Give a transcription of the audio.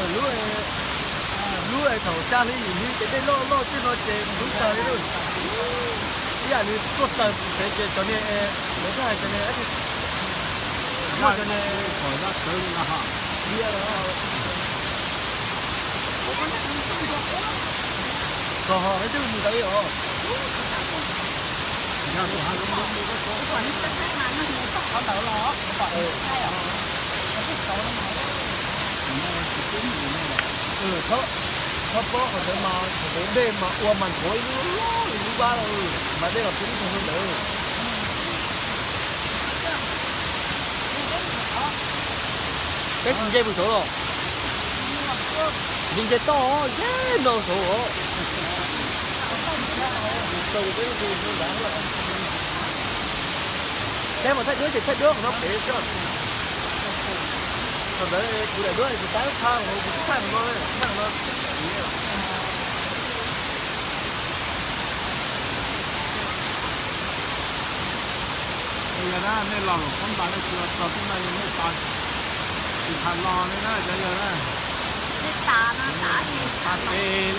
Lub, lub thaum xya hli yim hli ces dej loj loj txij no ces ntub tawg li lawm. Ib yam li tuaj taws pem ces cov niag, lawv twb hais cov niag, muaj cov niag pom zaj tawv li no ho. Txog ho peb twb mus ntawd li os. Txhob paub qhov ntawd mas thaum ntawd dej mas ua mas nthuav ib lub lub li lub vab, mas dej los pib lub tag ntawd. Peb tsis nce mus saud los? Nce nce toj, nce no saud os. Peb mas thaij duab ces thaij duab qhov no pem xwb. Thaum ntawd kuv daim duab kuv tab txha, kuv thaij qhov no, thaij qhov no. Yog na, nej los Luam Phab Npas nej tsis los txog tej no nej tsis tham los li na cov yawg na. Tsis tas no tas ces tas tes